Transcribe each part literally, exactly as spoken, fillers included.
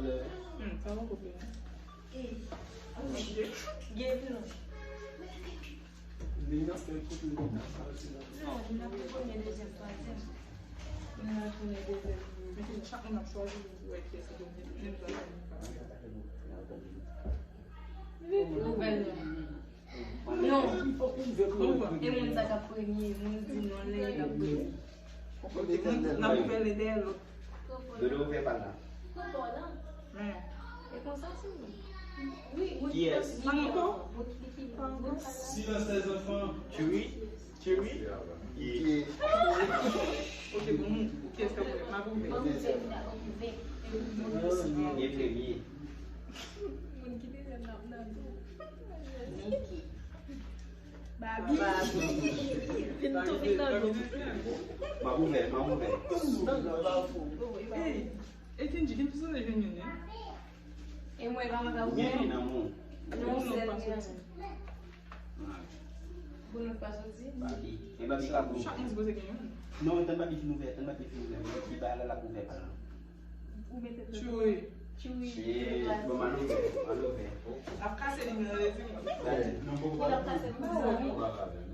Hmm, sa poko fini. Gen non. Non, li nan premye, dezyèm, twazyèm. Li nan premye, dezyèm. Men se chak moun ap chwazi pou wè kiyès ki domine. Menm jan nou pa. Nouvèl non. Non. E moun sa k ap premye, moun di non, lè y ap premye. N ap ouvè len dèyè lòt. Dodo ouvè pa l la. Men. E konsa se. Kiyès? Silence les enfants. Cheri, cheri. Ok, bon, kiyès k ap ouvè? M ap ouvè. Gen premye. Moun ki dezyèm nan, nan tou. Niki. Babi. Vin tou vin nan do. M ap ouvè, m ap ouvè. Hey, e Kendji, Kendji sanble jwenn youn, wi. E mwen, pa mwen ka ouvè. Gen youn nan mwen. Non, sèl gen. Bon, nou pa soti. Babi. E Babi ka ouvè. Chak moun sipoze gen youn. Non, tann Babi fin ouvè, tann Babi fin ouvè. Mwen ki ba la, l ap ouvè pa l. Ou mete tchouri. Tchouri. Shit, bon, m al ouvè, m al ouvè. N ap kase li nan lezi. Ki l ap kase li?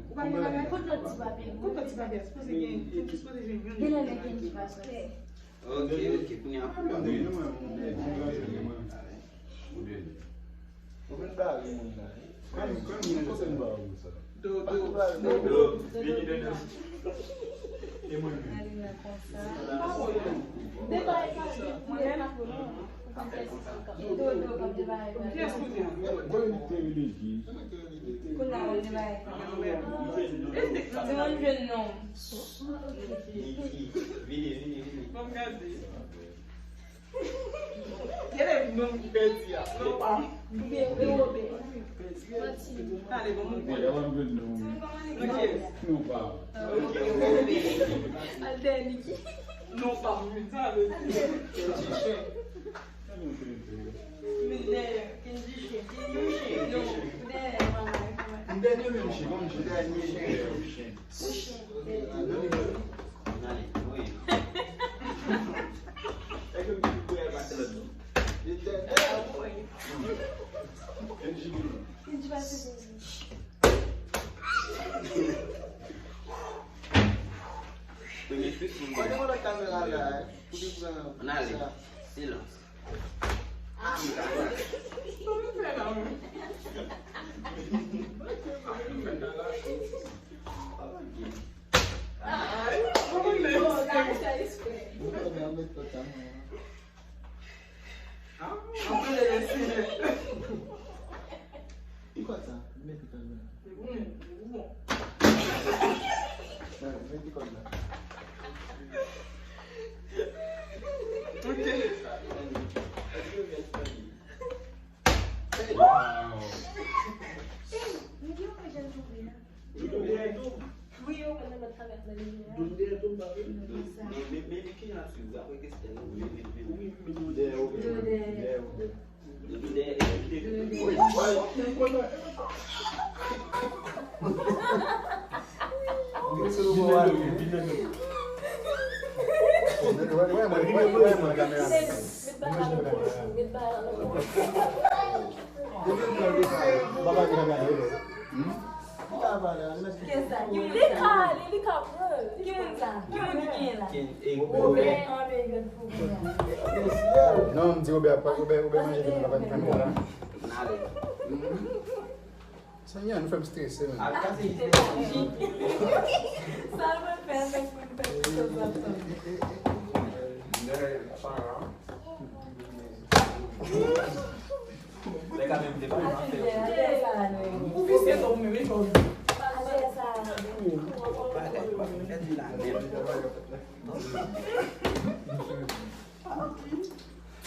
Ou pa gen bagay? Kot lòt ti papye? Kot lòt ti papye? Sipoze gen, Kendji sipoze jwenn youn. Gen lè men Kendji pa soti. Ok, ok, kounye a. Ou vin bare moun nan. Kòman, kòman, kòman sa? Do, do, do, do, vini, do, do. E mwen menm. Mwen pa konnen. Dodo k ap debaye. Kiyès kote a? Mwen te reflechi. Kounye a, mwen debaye. Di mwen jwenn non. Vini, vini, vini. Ban m gade. Gade non ki pèdi a. Non pa m. Oubyen, oubyen Wobe. Ale, bon, moun. Bon, y a pa m jwenn non. Non, pa m. Al dèyè Niki. Non pa m, wi, sa vle di. Kendji chen. Men dèyè, Kendji chen. Kendji chen. Non, dèyè, mama, mama. M dènye menm chen, kòm chen. Dènye chen. Chen. Dènye. N ale, wi. Premye plis moun gen. Ann ale. Silans. Ki kòd sa? Mete kòd la. Mete kòd la. Ok. Wow. Wi, yo konn nan travèse nan limyè a. Men, men, men, men ki jan ap swiv, apre Christelle, wi, men, men, men. Wi, wi, wi, dèyè, wi. Dèyè, wi. Dèyè, wi. Wi, wi, wi. Met bagay la nan pòch ou, met bagay la nan pòch ou. Papa ki nan gade, wi. Li ka ale, li ka pran. Ki moun sa? Ki moun ki genyen la? Robert, anmèy gad pou mwen. Non, m di Robert ap pran, Robert, Robert manje vin la pa gen kamera la. N ale. Senyè, nou fè m strese, menm. Sa mwen fè avèk moun fè tout sa. Nèg pa la. Nèg la menm te pa nan fè. Ou visye tou, ou menm, e fò w di. Bagay pa fèt la menm.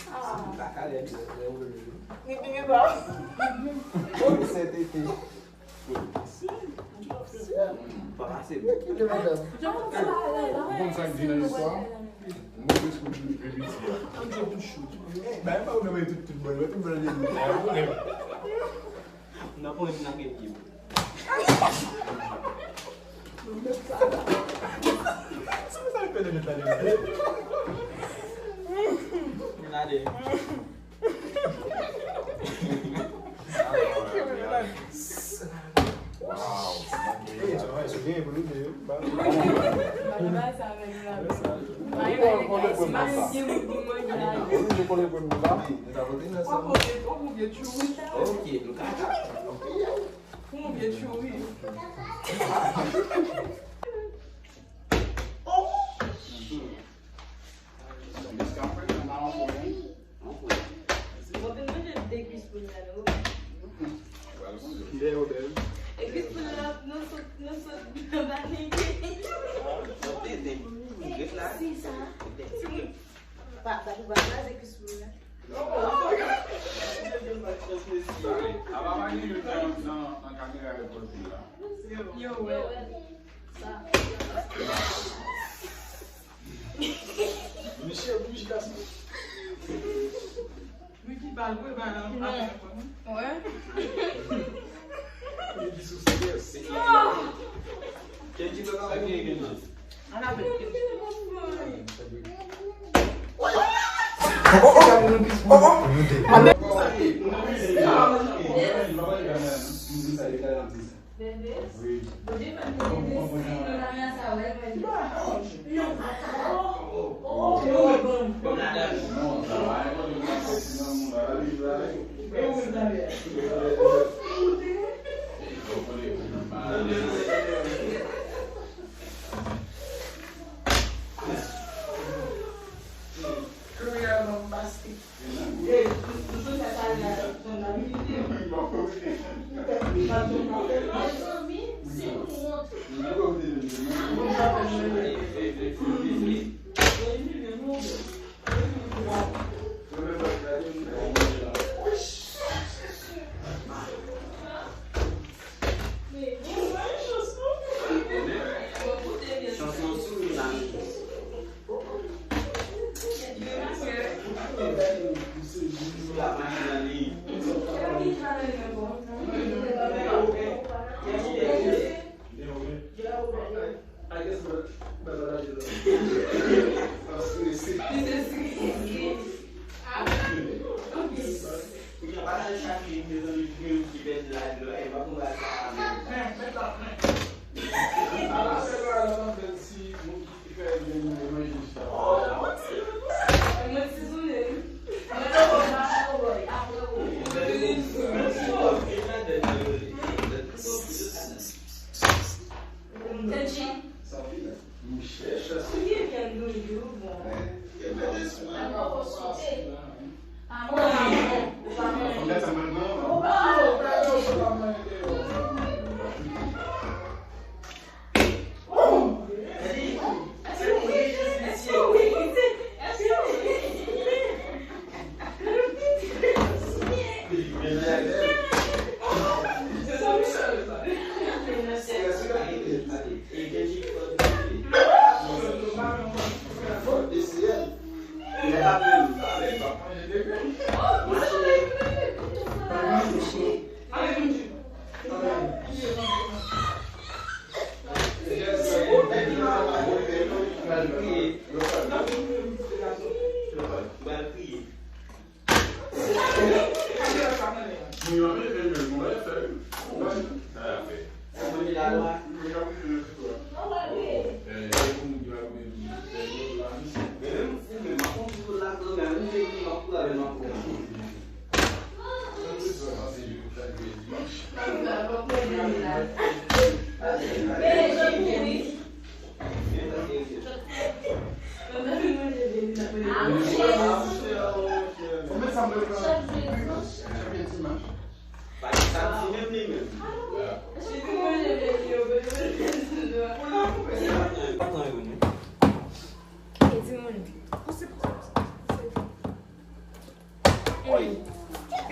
Sa m pa ka lè lè ou lè. Ni bini ba. Bon, se tete. Pa pase. Ou konn sa k di nan istwa? Move sou di pibiti a. Bay pa ou menm tout, tout bon, tout bon. Nan pwen nan gen pye. Sa sa fè de met la devan. Mwen la Gade. Wow. Ey, travay sou genyen pou nou de yo. Ok, nou ka. Pou mwen byen tchouri. Mwen te manje de Krispy Kreme la, non? E Krispy Kreme la, nou sot, nou sot nan Balenke. Se sa. Timoun, pa, pa, pa kraze Krispy Kreme la. Apa pa gen youn nan, nan, nan kamera yo poze la? Yo, wè. Misye bouj gason. Wi, ki bal vre, bal an. Wè. Li di sou siyès. Kenji, sa k gen, Kenji?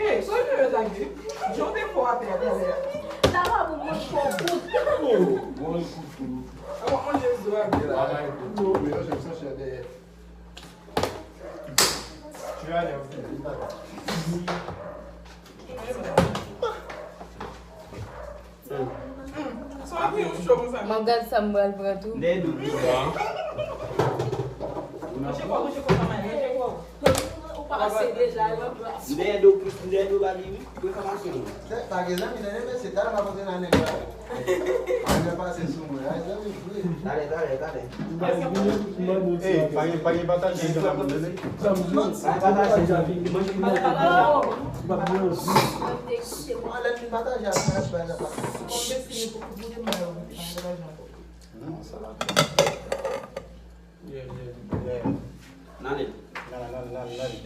Ey, sa w te fè sa ki di? Jan w te fò atè a talè a. Sa va pou mwen fò kout. Bon, kout tou. Awa, on Jezi do a. Mama e kout tou. Yo, jèm sa chè dèyè. Tu vas aller au film. M ap gad sa m pral pran tou. Nèg ou. Manje kwa, manje kwa, manje kwa. Pase deja, yo. M dèyè do, m dèyè do Babi, wi. Pou enfomasyon ou. Se pa gen zanmi nan men se talè pa konte nan nèg la. Mwen pase sou mwen. Ay, zanmi vre. Talè, talè, talè. Ey, pa gen, pa gen pataje, gen la moun, tande. Pa gen pataje. Manje. Mwen lè m fin pataje, apre, apre, apre. Non, sa va. Yeah, yeah, yeah. N ale. N ale, n ale, n ale, n ale.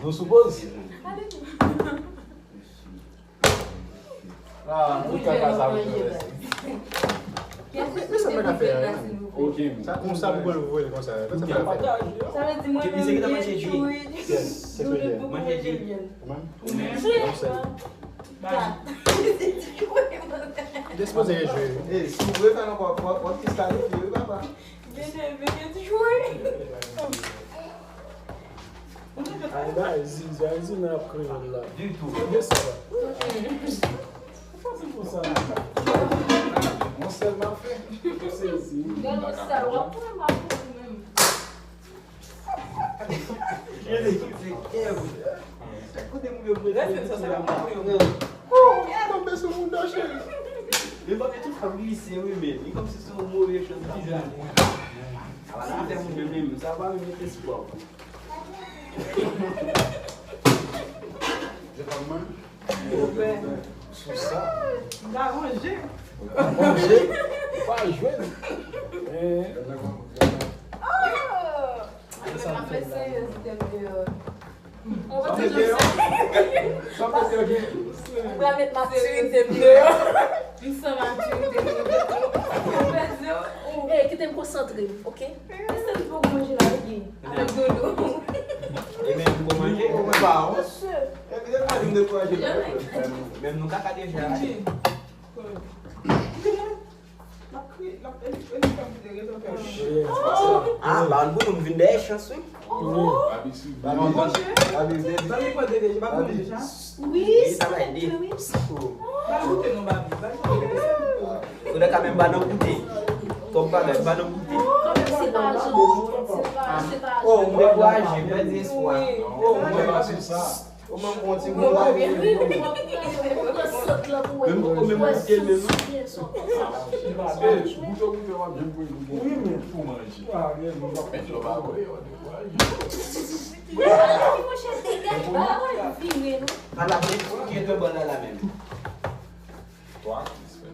Nou sou poz? Ah, tout kaka sa pou fè. Sa mwen ka fè a, wi. Ok, konsa pou mwen voye l konsa. Sa mwen ka fè. Sa vle di mwen menm, Jerry, Doudou, mwen, Jerry. Ou menm? Ou menm? Ou menm? Kat. Ou te sipoze rejwe. Ey, si w vle fè nan kòb, w ap, w ap diskalifye, wi, papa. Vini, vini, jwe. Ay, bay, Zizi, ay, Zizi, nan ap kreye la. Ditou. Gade sa la. Ou fasil pou sa la. Yon sèl m ap fè. Ou sezi. Gade sa, w ap pran m ap pran ou menm. Tonbe sou moun nan, cheri. Men pa gen tout fanm glise, wi, men li kòmsi se yon move chans ki jwenn. Ala afè moun yo menm, sa pa menm met espwa. Sou sa. M ta ranje. Ranje. Pa jwenn. Hein? Mwen pa fè serye, si te m deyò. Mwen pa te jwenn. Mwen pa met matirite m deyò. M san matirite m deyò. Mwen pèdi yo. Ey, kite m konsantre m, ok? Ese li poko manje la, li gen. Avèk Dodo. E menm pou manje? Mwen pa wont. Epi depi mwen vin dekouraje la. Menm nou kaka deja. L ap kriye, l ap, e li, e li fè m kite rezon fè m. Ah, ba n pou nou, m vin dèyè chans, wi. Babi, Babi, Babi, Babi, pran de deja, pa pran deja. Wi, sa va ede. Ba l goute non, Babi, ba l goute. Ou nan ka menm ba nan goute. Kòm pa menm, ba nan goute. Se pa jan, se pa, se pa jan. Oh, m dekouraje, m pèdi espwa. Oh, m dekouraje. Ou menm, ou ti moun la. Menm poko menm goute l menm, non? Goute, goute, w ap janm konn goute. Wi, men. Pou manje. Men yo pa voye, yo dekouraje. Ala, men ki te bò la, la menm. Twa, respè.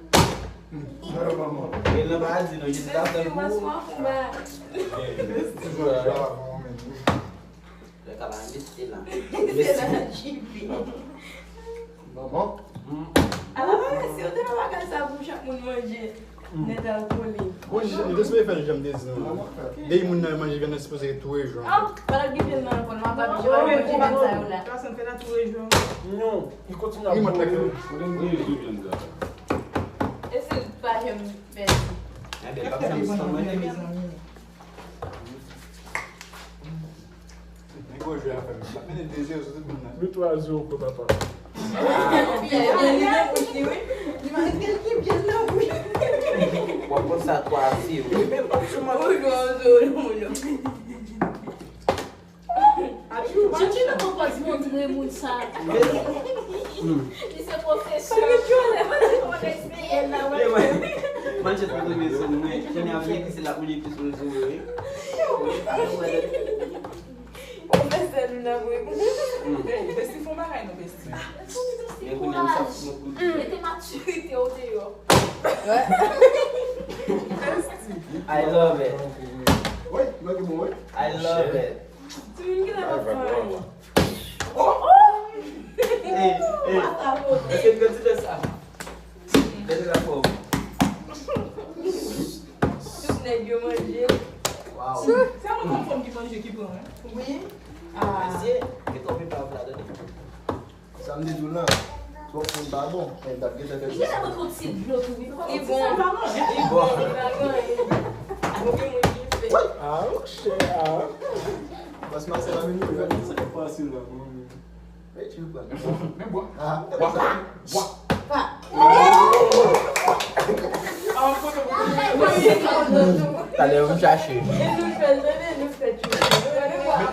E nan pa di non, jis la tann pou. Lè ka pa envesti la. Se la J P. Manman. Ala pa mèsi, yo te nan bagay sa pou chak moun manje. Nèt al kole. Bon, j-, m te sipoze fè l jan m te di nou. Depi moun nan manje vyann nan sipoze tou rejwenn. Ah, pa gen vyann nan ankò, non, pa manje, pa manje vyann sa yo la. Pèsonn fè nan tou rejwenn. Non, li kontinye ap manje. Wi, wi, vyann sa. E se pa janm pèdi. Enben, pa janm san manje vyann. Men gwo jwe a fè m. M ap mennen de zewo sou tout moun nan. Nou twa zewo pou papa. W ap konn sa twa zewo. Wi, men pa sou mwen. Tchitchi nan poko di montre moun sa. Li se pwofesè. Manje pa tonbe sou mwen. Kounye a vle ki se la pou li pi sou sou mwen. Pwofesè nou nan vre. Besti fon bagay non, besti. Men kounye a m sa pou mwen. Mete matirite w deyò. I love it. Wi, mwen ki bon, wi. I love it. Timoun ki nan ap fè. Oh! Ey, ey. Èske n pèdi lè sa? Lè sa fò. Tout nèg yo manje. Wow. Se mwen fanm ki manje ki pran, wi. Wi. Ah. Mesye, gen twòp epav ladan. Sa m te di w lan, twòp moun pa bon, men m t ap gentan fè ti sa. Li gentan pran ti dlo tou, wi. Li bon. Li bon. Li pa bon. Bon, gen moun ki fè. Ah, monchè, ah. Bòs Marcel a vini, wi. Sa k ap pase la, mwen menm. Ey, ti loup la. Men bwa. Ah, bwa. Bwa. Pa. Talè, m chache. E nou fè, nou fè, nou fè.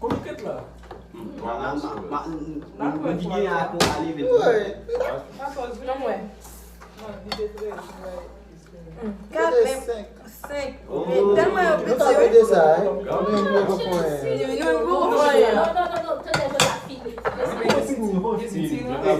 Konbyen kèt la? Mwen ki gen a pou ale vin. Non, mwen. Kat, men senk. Men tèlman yo piti, wi. Sa, hein? Mwen mwen konprann. Yo, yo, yo, yo. Non, non, non, non, tande, tande, la fini. Mwen si mwen konfime.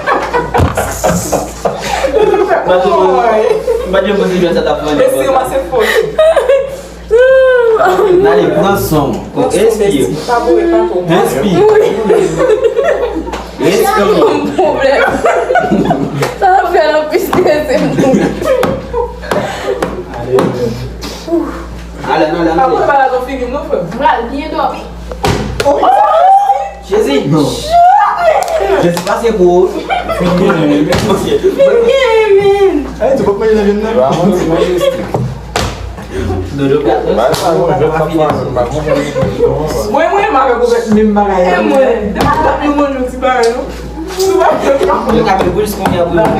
M pa t janm panse jwèt sa t ap fè anpil. Mesye, se fòs. N ale, pran son. Enspire. Pa boure, pa twò. Enspire. Enspire. Pwoblèm. Sa ap fè l anpil strese moun. Pa pou bal nan figi m non, frè m. M pral byen dòmi. Jezi! Jezi pase pou ou. Mwen, mwen, m avèk ou menm bagay la. E mwen, depi m ap yon moun, yon ti bagay, non. Yo ka fè plis kounye a pou yo. Pran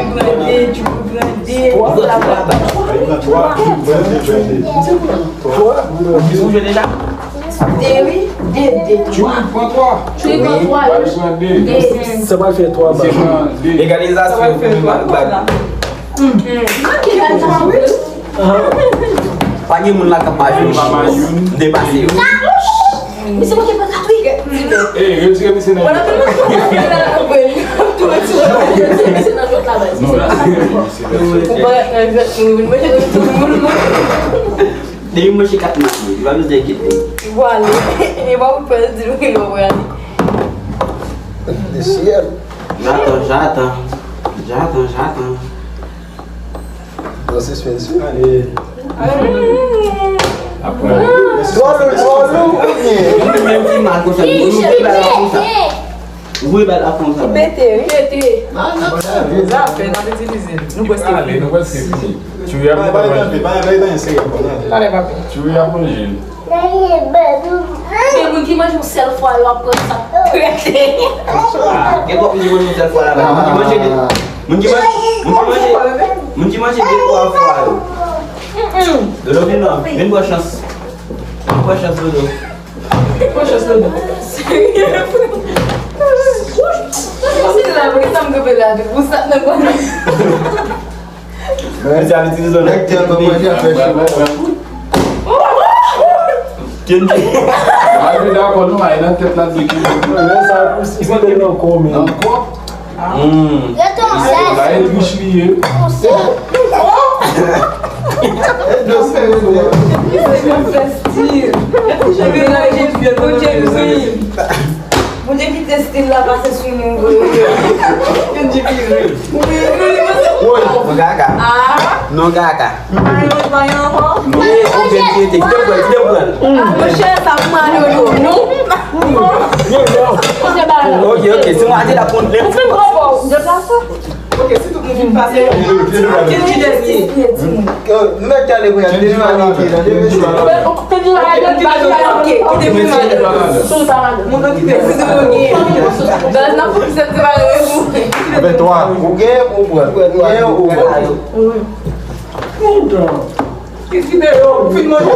de, pran de. Ou jwe deja? De, wi. De, de, twa. Pran twa. Wi, pran twa. Sa pral fè twa bal. Egalizasyon pou bal. Pa gen moun la k ap mache. M depase yo. Misye manke pankat wi. Ey, retire misye nan jwèt la. Depi mwen se kat mati, li pa bezwen enkyete. Vwale. E pa ou pè di nou ki lè w prale. Mesye. J'attends, j'attends. J'attends, j'attends. Bon, sispann wi. Twò lou, twò lou. Ou menm ki mal konsa, ou voye bal la konsa. Ou voye bal la konsa. Pete, wi. Pete. Zafè n ap itilize. Nou prèske fini. Nou prèske fini. Tchou ap manje. Pale, papi, pale, pale, pale, serye, pale. Pale, papi. Tchou ap manje. Gen moun ki manje yon sèl fwa, yo ap pran sa trete. Ah, gen twòp moun ki manje yon sèl fwa laba. Moun ki manje de, moun ki manje, moun ki manje, moun ki manje de twa fwa yo. Dodo, vin non, vin pran chans. Vin pran chans, Dodo. Pran chans, Dodo. Sa m kanpe la, pou sa nan. Mesye ap itilize yon lòt teknik. Kenji. Malgre dakò nou, ay nan tèt la de Kenji. Lè sa pou si se nan kò men. Nan kò? Hmm. Misye la e twich li ye. Bondye kite stil la pase sou nou vre. Kenji pi vre. Woy, non kaka. Ah. Non kaka. Non, ou gen ki rete. Kite m pran, kite m pran. Ah, monchè, sa pou mwen ale yo. Non. Ok, ok, si mwen ale la kont lè. Deplase. Ok, si tout moun fin pase, Kenji dènye. Yo, nou mèt ale kounye a, Kenji pa nan pye, tande, mesye. Kenji pa nan pye, kite moun ale. Moun nan kite moun nan pye. Baz nan fou, se te pa nan pye. Avèk twa, ou gen, ou pran. Ou gen, ou pran. Kit videyo, fin manje.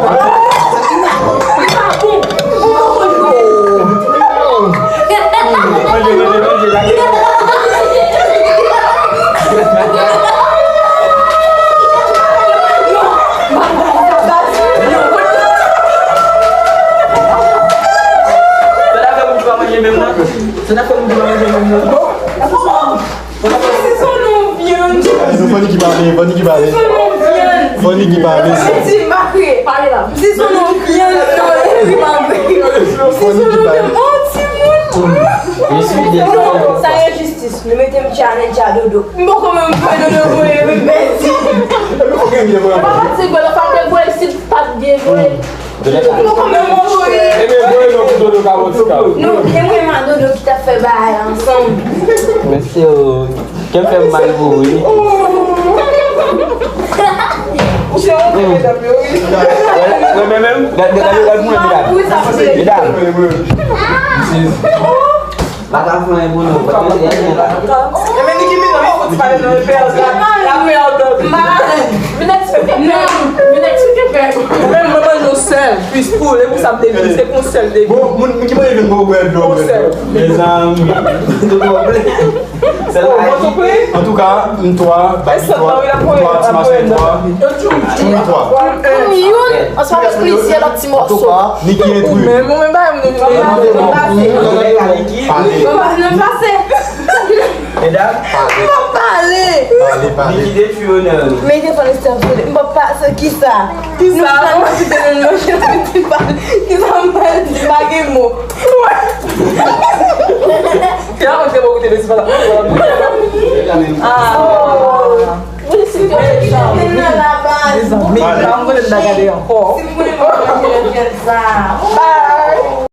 Manje, manje, manje, lage. Sa n ap fè moun ki pa manje menm nan? Sa n ap fè moun ki pa manje menm nan? Bon. Si se yon vyann. Fò Niki pale, fò Niki pale. Si se yon vyann. Fò Niki pale. Mwen di m pa kriye. Pale la. Si se yon vyann, non, e ri pa vre. Si se yon vyann, oh, timoun. Non, sa enjistis. Nou mete m challenge a Dodo. M poko menm voye Dodo voye, m pèdi. Papa, se gwo lè fòk te voye si l pa t byen voye. Ebyen, voye non pou Dodo ka pran ti kal. Non, e mwen menm a Dodo ki t ap fè bagay la ansanm. Mesye, o, kè m fè m mal pou ou, wi. Ou se yon medam yo, wi. Mwen menm, gade, gade, gade pou mwen, medam. Medam. M pa ka fè anyen pou nou, paske se anyen la. Ebyen, Niki, men non, fò ti pale nan pè, la, la pè, vin eksplike, vin eksplike, pè. Mwen menm, mwen manje yon sèl, plis pou, e pou sa m te vini, se pou yon sèl te vini. Bon, moun, moun ki manje vin, bon, bwè dlo, bwè dlo. Yon sèl. Mezanmi, tout bon. Sèl la. Antouka, m twa, Babi twa, m twa, Ti Masay twa. Tchoum twa. M youn, ansanm avèk plizyè lòt ti mòso. Antouka, Niki entri. Men mwen menm pa m. Pale. Medam, pale. Pale, pale. Niki detwi onè nou. Men te fè listè pou li. M pa pase kisa. Kisa? Nou pral kite nou manje nan ti pale. Kisa m pral di? Pa gen mo. Kè a mwen te bon kote de ti pale. Ah. Mezanmi. Mwen pa konnen m ta gade ankò. Si m konnen mwen manje lòt vyann sa.